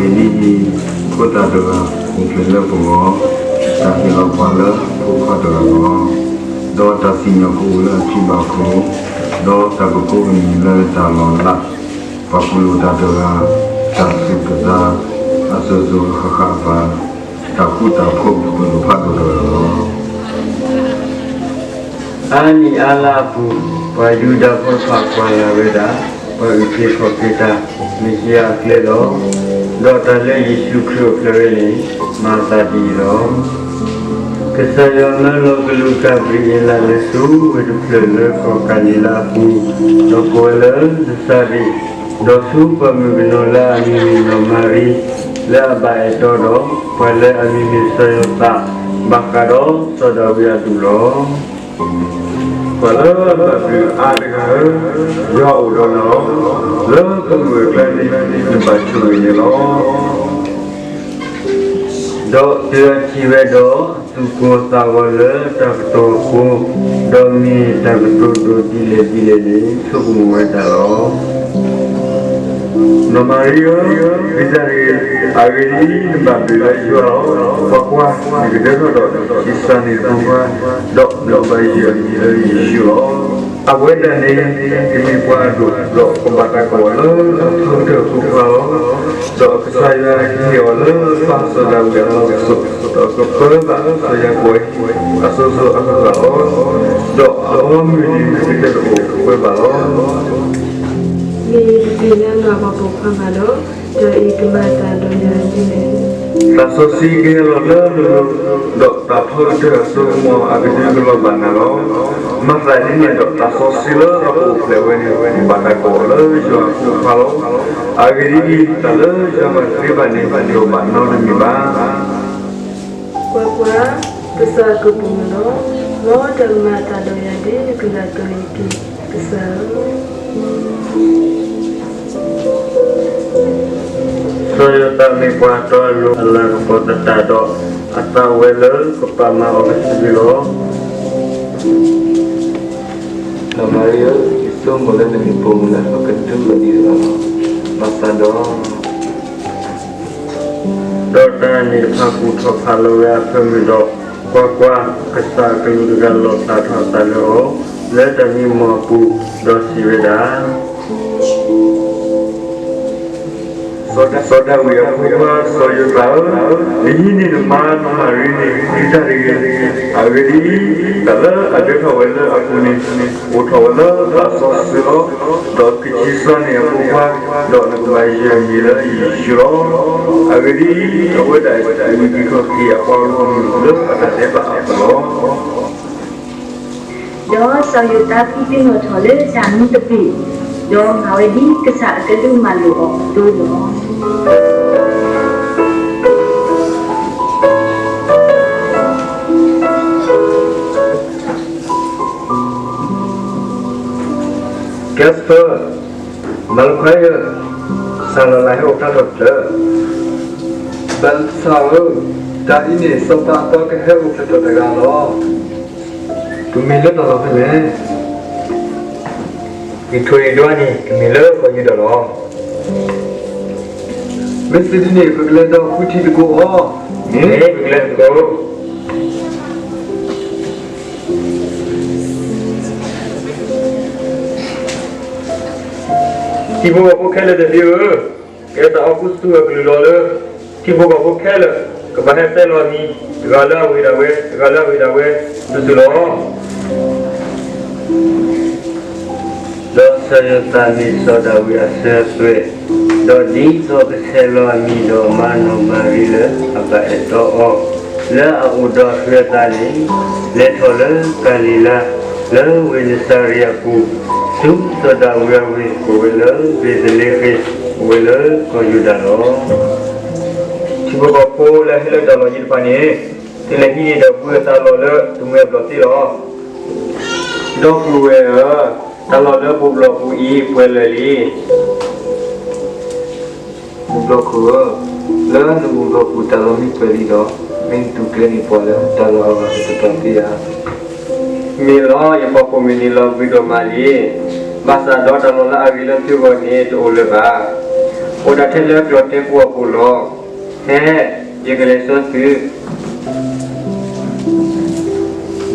အဂ့ၢ်ဒ်အံၤ, ဖိသၣ်တဂၤအိၣ်ဖျဲၣ်လၢပဂီၢ်, တၢ်ဟ့ၣ်လီၤပှၤလၢဖိခွါတဂၤလီၤ. ဒီးတၢ်စံၣ်ညီၣ်ကအိၣ်လၢအထံဘၣ်ခိၣ်, ဒီးတၢ်ကကိးအမံၤလၢတၢ်လီၤလး, ပှၤကူၣ်လိာ်တၢ်တဂၤ, တၢ်သူၣ်ကသး, အစိၤစိၤအဃၣ်ဃၣ်အပၢ်, တၢ်ဃူတၢ်ဖိးကပိာ်လိာ်ဖးဒိၣ်တဂၤလီၤ. အါနံၣ်အါလါအပူၤ, ပှၤယူဒၤဖိတဖၣ်ကွၢ်လၢ်ဝဲဒၣ် ပှၤအုၣ်က့ၤခီၣ်က့ၤတၢ် မ့ၢ်ၡံအၤအကျဲလီၤ. ဒီးတၢ်လၢယ့ၣ်ၡူးခရံာ်အိၣ်ဖျဲၣ်ဝဲန့ၣ် မၤအသးဒ်အံၤလီၤ. ကစၢ်ယွၤမၢလီၤကလူးကၤဘြံၤအ့လးလၢဆူဝ့ၢ်တဖျၢၣ်လၢကီၢ်ကၤလံၤလါအပူၤ, ဒီးကိးဝဲလၢနစၤရ့း, ဒီးဆူပှၢ်မုၢ်ကနီၤလၢအမံၤမ့ၢ်နီၢ်မၤရံ, လၢအဘၣ်အဲၣ်တီဒီး ပှၤလၢအမံၤမ့ၢ်စီၤယိၤသး, ဘၣ်ဃးဒီးစီၤဒၤဝံးအဒူၣ်လီၤ. ပှၤလၢအဘၣ်ဘျုးအါတဂၤဧၢ, ယွၤအိၣ်ဒီးနၤလီၤ. လၢကမုၢ်အကျါန့ၣ် နဘၣ်ဆိၣ်ဂ့ၤန့ၣ်လီၤ. ဒီးတုၤအထံၣ်ဝဲဒီး သူၣ်ကိၢ်သးဂီၤလၢတၢ်ကတီၢ်အဃိ, ဒီးမ့ၢ်တၢ်ကတိၤဒိၣ်ဒ်လဲၣ်ဒ်လဲၣ်န့ၣ် ဆိကမိၣ်ဝဲဒၣ်လီၤ. နီၢ်မၤရံဧၢ, သ့ၣ်ညါတဂ့ၤ, အဂ့ၢ်ဒ်အံၤ, နဘၣ်ဘျုးလၢယွၤလီၤ. ကွၢ်ကွၢ်, နကဒဲထီၣ်ဒီးဆံးစၢ်န့ၢ်ဖိခွါ, ဒီးနကဘၣ်ယုၢ်အမံၤလၢယ့ၣ်ၡူးလီၤ. အဝဲဒၣ်န့ၣ် ကမ့ၢ်ပှၤအဒိၣ်, ဒီးကဘၣ်တၢ်ကိးအီၤလၢအထီကတၢၢ်အဖိခွါလီၤ. ဒီးကစၢ်ယွၤကဟ့ၣ်အီၤလၢပၢ်စီၤဒၤဝံးအလီၢ်ပစိာ်, ဒီးကပၢဘၣ်စီၤယၤကိာ်အဟံၣ် အစိၤစိၤအဃၣ်ဃၣ်လီၤ. ဒီးအဂီၢ်မုၢ်န့ၣ် နကတဲတအိၣ်ဝဲဘၣ်လီၤ. မ့ၢ်ယတသ့ၣ်ညါနၤပှၤပိာ်ခွါဘၣ်ဒီး, တၢ်အံၤကမၤအသးဒ်လဲၣ်. သးစီဆှံကဟဲလီၤလၢနလိၤ, ဒီးတၢ်ထီကတၢၢ်အစိကမီၤအကဒုကလီၤဘၣ်နၤလီၤ. မၤသးဒ်န့ၣ်ဒီး သးစီဆှံလၢအအိၣ်ဖျဲၣ်ဝဲန့ၣ် ဘၣ်တၢ်ကိးအီၤလၢယွၤအဖိခွါလီၤ. အဂ့ၢ်ဒ်အံၤ, တၢ်လၢယွၤမၤသ့ဘၣ်န့ၣ် တဒိးဘၣ်နီတမံၤဘၣ်. ကွၢ်ကွၢ်, ကစၢ်ကပိာ်မုၣ်လီၤ. မ်တၢ်ကမၤအသးဒီးယၤဒ်နကလုၢ်အသိးန့ၣ်တက့ၢ်, ကစၢ်ဧၢ. စီၤယိၤသးမ့ၢ်ပှၤတီအလိၤအလၤကပီၤသတးဒီး, အသးဝဲလၢကပာ်မၤအီၤကသ့လီၤ. နီၢ်မၤရံဧၢ, ယဆိကမိၣ်လၢနမ့ၢ်ပိာ်မုၣ်လၢအကဒုကလီၤဒံးတဂၤလီၤ. ဘၣ်ဆၣ်ဒီး ဒီးတၢ်န့ၣ်တဖၣ်ကူၣ်ထီၣ်ဖးလီၤဝဲအဖၢမုၢ်ဒီး, ကွၢ်ကွၢ်, ကစၢ်အကလူးတဂၤလီၣ်ဖျါထီၣ်အသးလၢအီၤ, လၢတၢ်မံမီၢ်အပူၤ, ဒီးစံးဝဲဒၣ်, စီၤဒၤဝံးအဖိခွါစီၤယိၤသးဧၢ, နဟံးန့ၢ်နမါနီၢ်မၤရံန့ၣ် ဒုးတၢ်တဂ့ၤ. အဂ့ၢ်ဒ်အံၤ, တၢ်လၢအဒၢထီၣ်ဝဲလၢအပူၤန့ၣ် အိၣ်ထီၣ်ဝဲလၢသးစီဆှံလီၤ. ဒီးကဆံးစၢ်န့ၢ်အဖိခွါ, ဒီးနကဘၣ်ယုၢ်အမံၤလၢယ့ၣ်ၡူးလီၤ. အဂ့ၢ်ဒ်အံၤ, အဝဲဒၣ်အံၤ ဝံၤက့ၤခီၣ်က့ၤအပှၤဂီၢ်မုၢ်လၢအတၢ်ဒဲးဘးအပူၤလီၤ. ဒီးစီၤယိၤသးဖံးသ့ၣ်နီၣ်ထီၣ်လၢတၢ်မူသပ့ၢ်, ဒီးမၤဝဲဒ်ကစၢ်အကလုၢ်မၤလိာ်အီၤအသိးလီၤ. ကဲစဖၢၣ်, မၤလိခွါယဲၢ်, စၢ်လီၤလးဟဲအိၣ်ဖျါထီၣ်တဖျၢၣ်. ဘၣ်ဆၣ်ဧၢ, တၢ်အံၤန့ၣ် စီၤပၤအပၢ်ကဟဲအိၣ်ဖျါထီၣ်တဂၤလီၤ. ပမ့ၢ်လၢတၢ်လီၢ်ဖဲလဲၣ်. ယထိၣ်ယဒွးန့ၣ် ကမ့ၢ်လၢကီၢ်ယူဒၤလီၤ. မ့ၢ်စံးဒ်န့ၣ် ပကလဲၤဒီးဃုထံသကိးအီၤ. မ့ၢ်ပကလဲၤသကိး ထံဖိကီၢ်ဖိခဲလၢာ်သ့ၣ်ဧၢ, ကဲသးအီကူစတူၢ်အကလုၢ်လီၤလၢ ထံဖိကီၢ်ဖိခဲလၢာ် ကဘၣ်ဟဲဆဲးလီၤအမံၤ တဂၤလၢအဂ့ၤဒၣ်ဝဲ တဂၤလၢအဂ့ၤဒၣ်ဝဲ စုာ်စုာ်လီၤ. ဒီးစီၤယိၤသးမ့ၢ်စီၤဒၤဝံးအစၢၤအသွဲၣ်, ဒီးဒ်သိးကဆဲးလီၤအမံၤဒီးမါနီၢ်မၤရံလၢအဘၣ်အဲၣ်တီအီၤ လၢအအိၣ်ဒီးအသွဲၣ်အသးန့ၣ်, လဲၤထီၣ်လၢကၤလံၤလါ လၢဝ့ၢ်နစၤရ့းအပူၤ, ဆူစီၤဒၤဝံးအဝ့ၢ် ကိးဝဲလၢဘ့းသလ့ဃ့, အိၣ်ဝဲလၢကီၢ်ယူဒၤလီၤ. ထံဖိကီၢ်ဖိလၢအဟဲလၢတၢ်လီၢ်ယံၤတဖၣ်န့ၣ်, သုလဲၤဟံးန့ၢ်ဒီးဘုအသးလီၤလၢတမှဲအဘျီၣ်သ့လီၤ. ဒီပုၢ်ဝဲၢ်ဧၢ, တၢ်လီၢ်လၢဘိးဘျီၣ်ပူၤအံၤပှဲၤလၢာ်လံ. မုၢ်ဘျီၣ်ခိၣ်ဧၢ, လၢနမုၢ်ဘျီၣ်ပူၤတၢ်လီၢ်မ့ၢ်ပှဲၤလံဒီး, မ့ၢ်နတူၢ်ကျဲန့ၢ်ပှၤလၢတၢ်လီၢ်အဂၤတတီၤတသ့ဧါ. မ့ၢ်လီၤ, ယပှၤပိာ်မုၣ်န့ၣ်လီၤဘှံးဒီးမၤလံ. ဘၣ်ဆၣ်ဒီးတၢ်လီၢ်လၢအဂ့ၤလၢသုဂီၢ်န့ၣ်တအိၣ်လၢၤဘၣ်. အိၣ်ဒၣ်ထဲလၢကျိာ်တဲာ်ကွီၢ်အပူၤလီၤ. ဖဲယကလဲၤစိာ်သု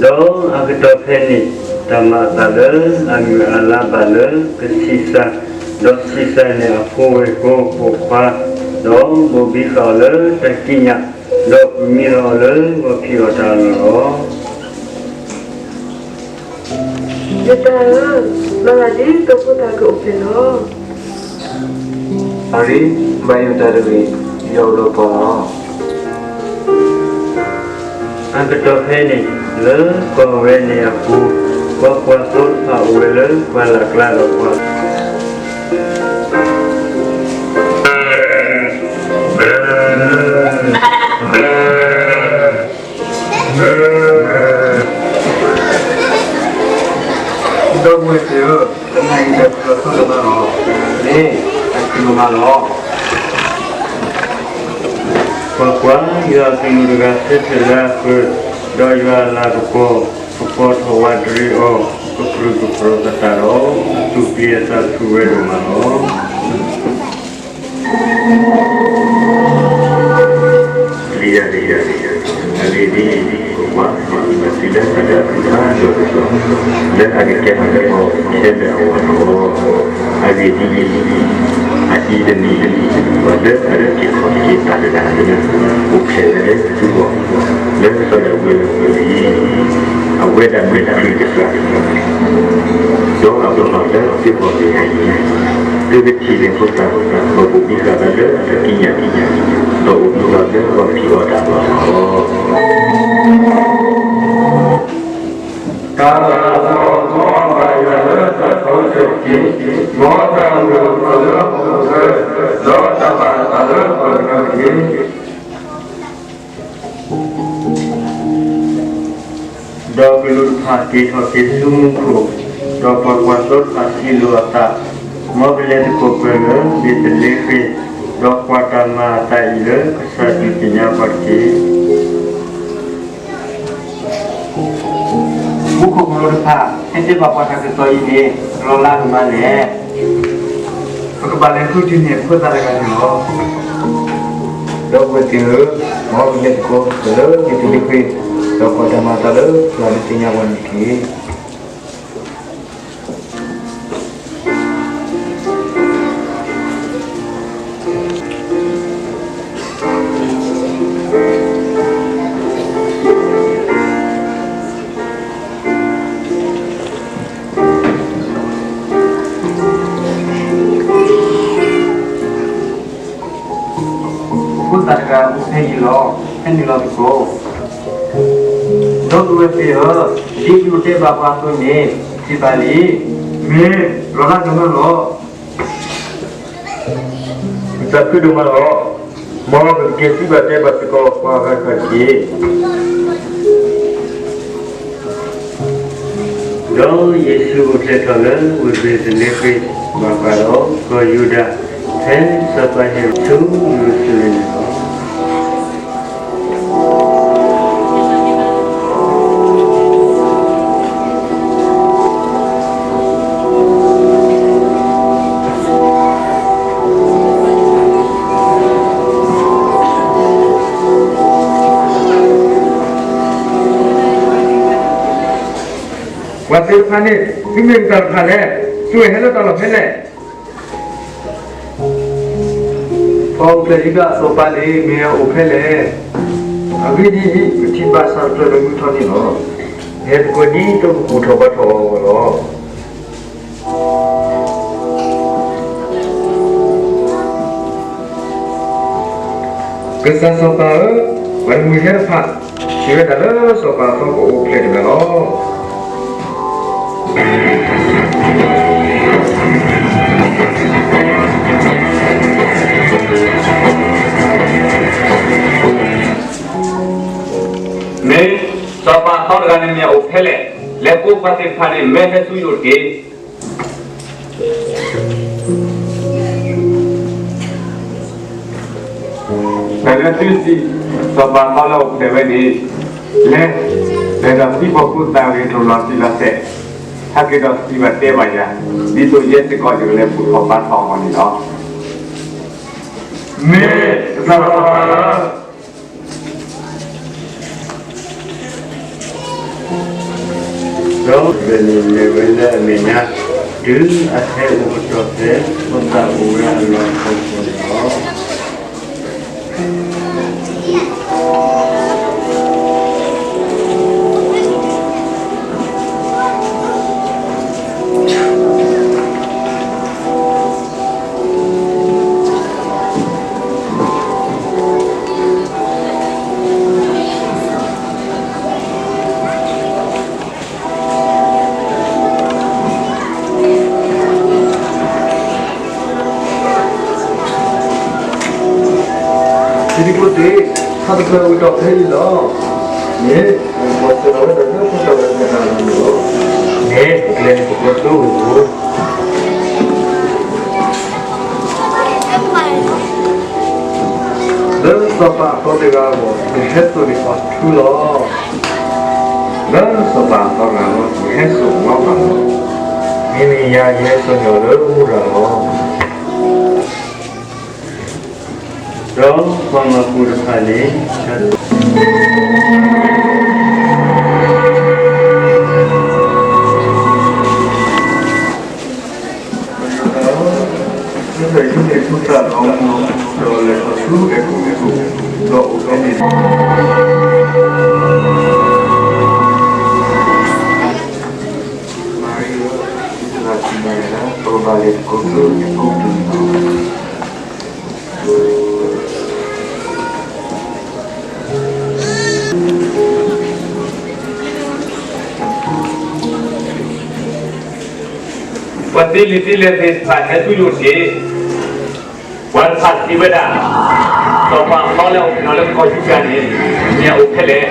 ဒီးအကတီၢ်ဖဲန့ၣ် တၢ်မၤအသးလၢအမုၢ်အလါဘၣ်လၢကဆံးစၢ်, ဒီးဆံးစၢ်န့ၣ်အဖိဝဲၢ်ကိာ်ပိာ်ခွါ, ဒီးဘိၣ်ဘံဃာ်အီၤလၢတၢ်ကံးညာ်, ဒီးပမံလီၤအီၤလၢဂီၤဖံးအီၣ်တၢ်အလီၢ်လီၤ. ယတၢ်ဧၢ, မၤဂ့ၤဒ်သိးဖိသၣ်ကအိၣ်ဖျဲၣ်လီၤ. အရံ, ဘၣ်ယိၣ်တၢ်တဂ့ၤ, ယအိၣ်ဒီးပှၤလီၤ. အကတီၢ်ဖဲန့ၣ် လၢကီၢ်ဝဲန့ၣ်အပူၤ, ပှၤကွၢ်သိတဖၣ်အိၣ်ဝဲလၢပှၢ်လၢ်ကျါဒီးပှၤ ဒီပုၢ်ဝဲၢ်သ့ၣ်ဧၢ, တနၤအံၤတၢ်ဖုလီၤဆိဒိၣ်မးလီၤ. မ့ၢ်, တၢ်ဖုလီၤမးလီၤ. ကွၢ်ကွၢ်, ယွၤအကလူးတဂၤဆၢထၢၣ်လၢအဃၢၤ, ဒီးယွၤအလၤကပီၤ, ကပီၤထီၣ်ဝးတရံးအီၤ, ကပြုၢ်ကပြီၤအသးဒီး, သူၣ်ပျံၤအသးဆူၣ်ဝဲဒိၣ်မးလီၤ. လံာ်ယၤလံာ်ယၤ, အဂ့ၢ်ဒ်အံၤ, ကွၢ်ကွၢ်, ယစံးဘၣ်သုလၢတၢ်ဖုတဖၣ်ဒီးတဖၣ်, လၢအကကဲထီၣ်လၢအီၤခဲလၢာ်အဂီၢ်လီၤ. အဂ့ၢ်ဒ်အံၤ, အအံၤတနံၤ, ပှၤလၢအတက့ၤခီၣ်က့ၤတၢ်တဂၤန့ၣ်, အိၣ်ဖျဲၣ်ဝဲလၢသုဂီၢ်, လၢစီၤဒၤဝံးအပူၤလံ. အဝဲဒၣ်မ့ၢ်တၢ်ဖုတဖၣ်, ဒီးအပတီၢ်လၢသုဂီၢ်တဂၤအံၤ, သုကထံၣ်န့ၢ်ဖိသၣ်, ဒီးဘိၣ်ဘံဃာ်သးလၢတၢ်ကံးညာ်, ဒီးအိၣ်မံလီၤလၢဂီၤဖံးအီၣ်တၢ်အလီၢ်လီၤ. တၢ်လၢအဘၣ်ယွၤလၢတၢ်ဆိၣ်ဂ့ၤ, မ်တၢ်မုၢ်လၢ်လၢအအိၣ်ဖျဲၣ်, ဒီးတၢ်ဘၣ်အသးလၢပှၤတဂၤတက့ၢ်. ဒီးကလူးတဖၣ်က့ၤထီၣ်က့ၤဆူမူခိၣ်, ဒီးကွၢ်ကွၢ်သိတဖၣ်စံးလိာ်အသး, မ်ပလဲၤသကိးပၢၢ်လၢဘ့းသလ့ဃ့ၣ်, ဒီးကွၢ်တၢ်မၤအသးအံၤလၢကစၢ်ဒုးသ့ၣ်ညါပှၤတက့ၢ်. မူခိၣ်ကလူးတဖၣ် ဟဲတဲဘၣ်ပှၤတၢ်ကစီၣ်အံၤန့ၣ် လီၤလးဒိၣ်မးလဲၣ်. ပကဘၣ်လဲၤဃုထံၣ်န့ၢ်ဖိသၣ်တဂၤန့ၣ်လီၤ. ဒီပုၢ်ဝဲၢ်သ့ၣ်ဧၢ, မ်ပလဲၤသကိးပၢၢ်လၢဘ့းသလ့ဃ့ၣ်, ဒီးကွၢ်တၢ်မၤအသးလၢကစၢ်ဒုးသ့ၣ်ညါပှၤန့ၣ်တက့ၢ်. ဖိသၣ်တဂၤအိၣ်ဖဲအံၤလီၤ, ဟဲနုာ်လီၤသကိး. ဒီပုၢ်ဝဲၢ်သ့ၣ်ဧၢ, ဒ်ယတဲဘၣ်ပှၤအသိးန့ၣ်, စံးဘၣ်လံ, မ့ၢ်, လီၤလးဒိၣ်မးလီၤ. ပသးခုဒိၣ်မးလီၤ. မ်ပကက့ၤစံးဘၣ်တဲဘၣ်စ့ၢ်ကီးပှၤဂၤတဖၣ်တက့ၢ်. ဒီးယ့ၣ်ၡူးအိၣ်ဖျဲၣ်ထီၣ်လၢဝ့ၢ်ဘ့းသလ့ဃ့ၣ် ဘၣ်ဃးဒီးကီၢ်ယူဒၤ ဖဲစီၤပၤဟ့ၤရိာ်ဒ်ဆူယရူၤၡလ့ၣ်န့ၣ်လီၤ. ပှၤသ့ၣ်တဖၣ်န့ၣ် သုမ့ၢ်မတၤတဖၣ်လဲၣ်, သုဝဲဟဲလၢတၢ်လီၢ်ဖဲလဲၣ်. ပှၤအိၣ်ဖျဲၣ်ယူဒၤအစီၤပၤန့ၣ် မ့ၢ်အအိၣ်ဖဲလဲၣ်. အဂ့ၢ်ဒ်အံၤ, ပထံၣ်ဘၣ်ဆၣ်တဖျၢၣ်လၢမုၢ်ထီၣ်န့ၣ်လီၤ. ဟဲသကိးဒ်သိးပကဘူၣ်ထီၣ်ဘါထီၣ်အီၤလီၤ. ကစၢ်စီၤပၤဧၢ, ပှၤတမှံၤဟဲတဖၣ် ထံၣ်ဝဲဒၣ်လၢစီၤပၤအသီကအိၣ်ဖျဲၣ်တဂၤလီၤ. မ့ၢ်, စီၤပၤအသီတဂၤန့ၣ်မ့ၢ်အအိၣ်ဖဲလဲၣ်. လဲၤကိးပှၤသ့ၣ်တဖၣ်န့ၣ် မ့ၢ်ဟဲဆူယအိၣ်တက့ၢ်. တၢ်လၢသုစံးစီၤပၤအသီလၢအအိၣ်ဖျဲၣ်ဝဲန့ၣ်, လဲၤ, လဲၤဒီးသံပိာ်ဖိသၣ်ဂ့ၤ တလီၤတံၢ်လီၤဆဲး, ဟဲက့ၤဒီးစံးဘၣ်တဲဘၣ်ယၤ, ဒ်သိးယဲစ့ၢ်ကီးယကလဲၤဘူၣ်ထီၣ်ဘါထီၣ်အီၤန့ၣ်လီၤ. မ့ၢ်, ကစၢ်စီၤပၤဧၢ, ဒီးဝဲန့ၣ်မ့ၢ်ဝဲလၢအမဲာ်ညါ တုၤအဟဲအိၣ်ကတီၢ်ဖဲ ဖိသၣ်အိၣ်ဝဲအလီၢ်အဖီခိၣ်န့ၣ်လီၤ. တံၤသကိးသ့ၣ်, ထါတဖျၢၣ်အိၣ်ကတီၢ်ဖဲအံၤလီၤ. မ့ၢ်, ပှၤစၢၤလီၤဝဲဒၣ်လၢဖိသၣ်ဝဲၢ်တဂၤန့ၣ်လီၤ. မ့ၢ်, ကျဲန့ၣ်သကိးသိဧိၤ လၢစီၤပၤအသီတဂၤအဂီၢ် ယဟဲစိာ်န့ၢ်အီၤထူလီၤ. လၢစီၤပၤအသီတဂၤအဂီၢ် ယဟဲစိာ်နီၢ်ပၤလီၤ. မ့မ့ၢ်ယၤ ယဟဲစိာ်န့ၢ်အီၤလၢမူရၤလီၤ. ဒီးပှၤမၤကူတဖၣ်န့ၣ် မၤရံဧၢ, ယတဂၤစံးဘၣ်ယၤလၢ ပကဘၣ်လဲၤသကိးဆူနဖိပူၤန့ၣ်လီၤ. ပှၤသ့လံာ်သ့လဲၢ်သ့ၣ်တဖၣ်ဟဲဆူယအိၣ်တက့ၢ်. ပှၤတဖၣ်စံးဝဲဒၣ်, စီၤပၤအသီလၢအအိၣ်က့ၤလီၤလၢကီၢ်ယူဒၤန့ၣ် မ့ၢ်အအိၣ်ဖဲလဲၣ်.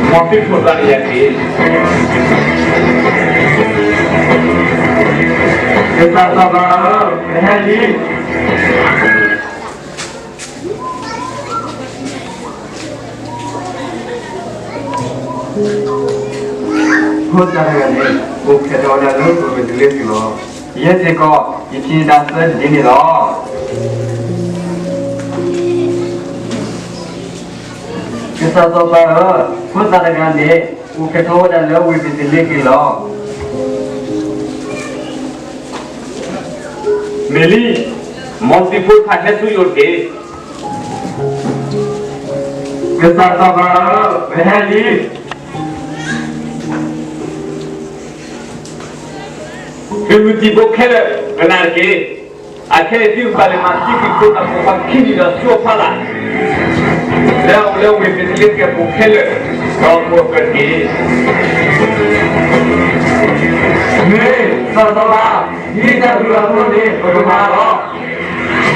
မ်သုထိၣ်သတြီၤန့ၢ်ယၤတက့ၢ်. ကစၢ်စီၤပၤဧၢ, ပဟဲလံ. ဖိသၣ်တဂၤန့ၣ် အိၣ်ဖျဲၣ်ထီၣ်ဝဲဒၣ်လၢပှဲၤပတလ့ၤဃံလၤလီၤ. ယဲစ့ၢ်ကီး ယထံၣ်ဒၣ်သၢဒ်န့ၣ်လီၤ. ကစၢ်စီၤပၤဧၢ, ဖိသၣ်တဂၤန့ၣ် အိၣ်ဖျဲၣ်ထီၣ်ဝဲဒၣ်လၢဝ့ၢ်ပတလ့ၤဃံလၤလီၤ. မ့ၢ်လံ, မ်သုဖိတဖၣ်ဟဲဆူယအိၣ်တက့ၢ်. ကစၢ်စီၤပၤဧၢ, ပဟဲလံ. သုးမုၢ်သံၣ်ဘိခဲလၢာ် ကနၣ်တက့ၢ်. အခဲအံၤသုကဘၣ်လဲၤမၤသံကွံာ် ဖိသၣ်ပိာ်ခွါခံနံၣ်ဒီးဆူအဖီလာ်, လၢအအိၣ်လၢဝ့ၢ်ပတလ့ၤဃံလၤအပူၤခဲလၢာ်, ဒီး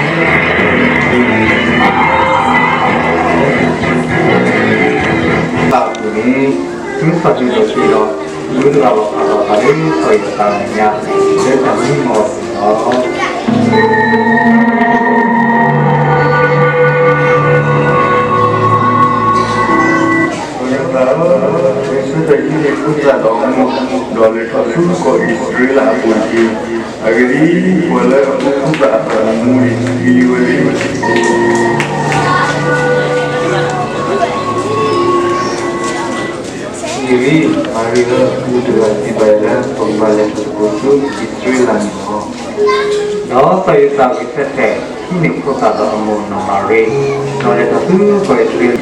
ကိးအကၢၣ်တက့ၢ်. မ့ၢ်, ကစၢ်စီၤပၤ, ဒ်တၢ်ဘျုးအသိးန့ၣ် ပကမၤလီၤ. တၢ်အပူၤန့ၣ် သုစီၤပၤဒီးသုဒီး သုတဘၣ်ဘၣ်ဖးဘၣ်ဖးလၢစီၤယိၤသးအမဲာ်ညါ လၢတၢ်မံမီၢ်အပူၤလီၤ. စီၤယိၤသးဧၢ, ဆၢထၢၣ်ဟံးန့ၢ်ဖိသၣ်ဒီးအမိၢ်, ဒီးလဲၤထီၣ်ဆူကီၢ်အံၣ်စရ့လးအပူၤတက့ၢ်. အဂ့ၢ်ဒ်အံၤ, ပှၤလၢအမူဖိသၣ်အသးသမူန့ၣ် ဟံးလံဝဲလံ. အဂ့ၢ်ဒ်အံၤ, မၤရံဧၢ, ယတဂၤစံးဘၣ်ယၤလၢ ပကဘၣ်လဲၤထီၣ်သကိးဆူအံၣ်စရ့လးန့ၣ်လီၤ. ဒီးစီၤယိၤသးဂဲၤဆၢထၢၣ် ဟံးန့ၢ်ဖိသၣ်ဒီးအမိၢ်နီၢ်မၤရံ, ဒီးလဲၤထီၣ်ဆူကီၢ်အံၣ်စရ့လး.